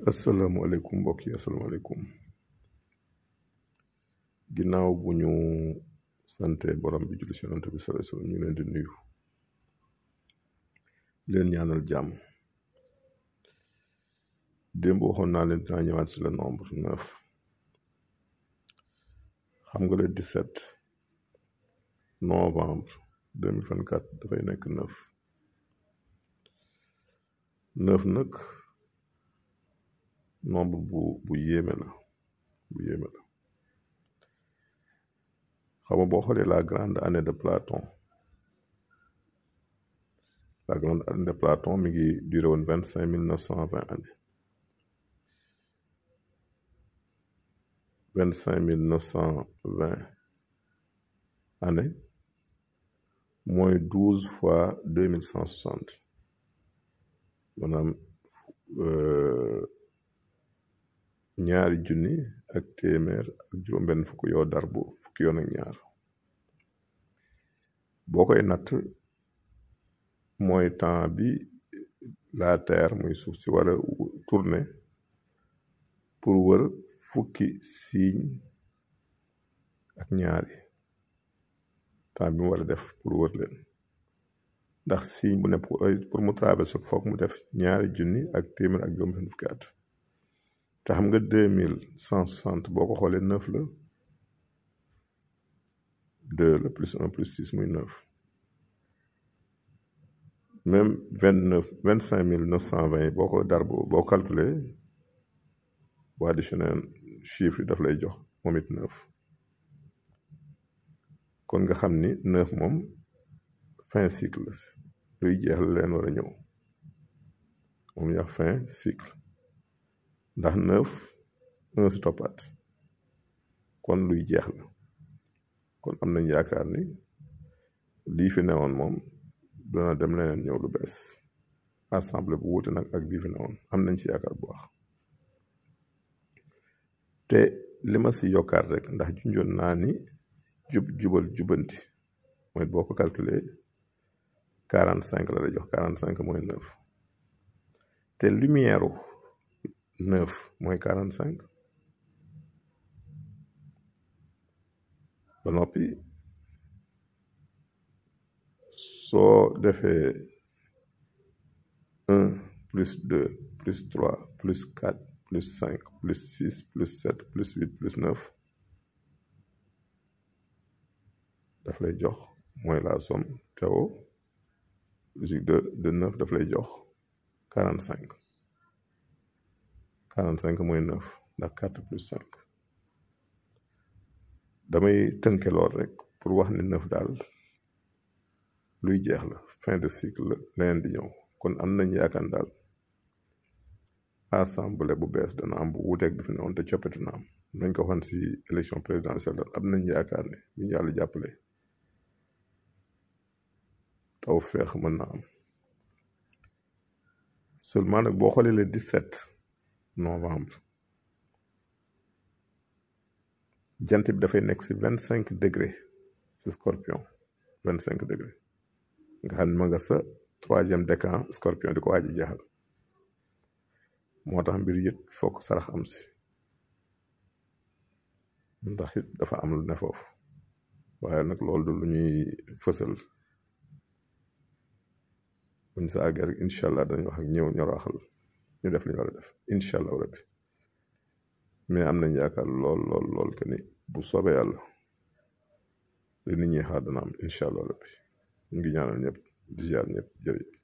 asalaamaaleykum mbokk yi asalaamaaleykum ginnaaw bu ñu sante borom bi julli ci Yonent bi sallallahu alayhi wasallam ñu leen di nuyu leen ñaanal jàmm démb waxoon naa leen dinaa ñëwaat si le nombre 9 xam nga le 17 novembre 2024 dafay nekk 9 nag nombre bu yéeme la xam nga boo xoolee la grande année de Platon mi ngi duré woon 25 années 25 années mooy 12 fois 2160 maanaam ñaari junni ak téeméer ak juróom-benn fukk yoo dar bu fukki yoon ak ñaar boo koy natt mooy temps bi la terre muy suuf si war a tourner pour wër fukki signe ak ñaari temps bi mu war a def pour wër leen ndax signe bu ne pour mu traverser foog mu def ñaari junni ak téeméer ak juróom-benn fukki at te xam nga 2160 boo ko xoolee 9 la 2 la plus 1 plus 6 muy 9 même 25 920 boo ko dar boo calculé boo additionné chiffre yi daf lay jox moom it 9 kon nga xam ni 9 moom fin cycle la luy jeex la leen war a ñëw moom ñu wax fin cycle ndax 9 1 si toppaat kon luy jeex la kon am nañ yaakaar ni lii fi newoon moom dana dem leneen ñëw lu bees assemblée bu wuute nag ak bii fi newoon am nañ ci yaakaar bu baax te li ma si yokkaat rek ndax junjoon naa ni jubal jubanti mooy boo ko calculé 45 la lay jox 45 mooy 9 te lumière 9 mooy 45 ba noppi soo defee 1 plus 2 plus 3 plus 4 plus 5 plus 6 plus 7 plus 8 plus 9 daf lay jox mooy la somme théologique de 9 daf lay jox 45 45 mooy 9 ndax 4 plus 5 damay tënke lool rek pour wax ni 9 daal luy jeex la fin de cycle la leneen di ñëw kon am nañ yaakaar daal assemblée bu bees dana am bu wuuteeg bi fi newoon te coppite na am nañ ko waxoon si élection présidentielle daal am nañ yaakaar ne bu ñu yàlla jàppale taw feex mën na am seulement nag boo xoolee le 17 novembre jant bi dafay nekk si 25 degré si scorpion 25 degré nga xam ne ma nga sa 3e décan scorpion di ko waaj a jeexal moo tax mbir yit fokk sarax am si ndax it dafa am lu ne foofu waaye nag loolu du lu ñuy fësal buñ sa àggee rek incha allah dañuy wax ak ñoraaxal ñu def li ñu war a def incha allah rabbi mais am nañ yaakaar lool que ni bu soobee yàlla li nit ñi xaar dana am incha allah rabbi ñu ngi ñaanal ñëpp di ziar ñëpp jërëjëf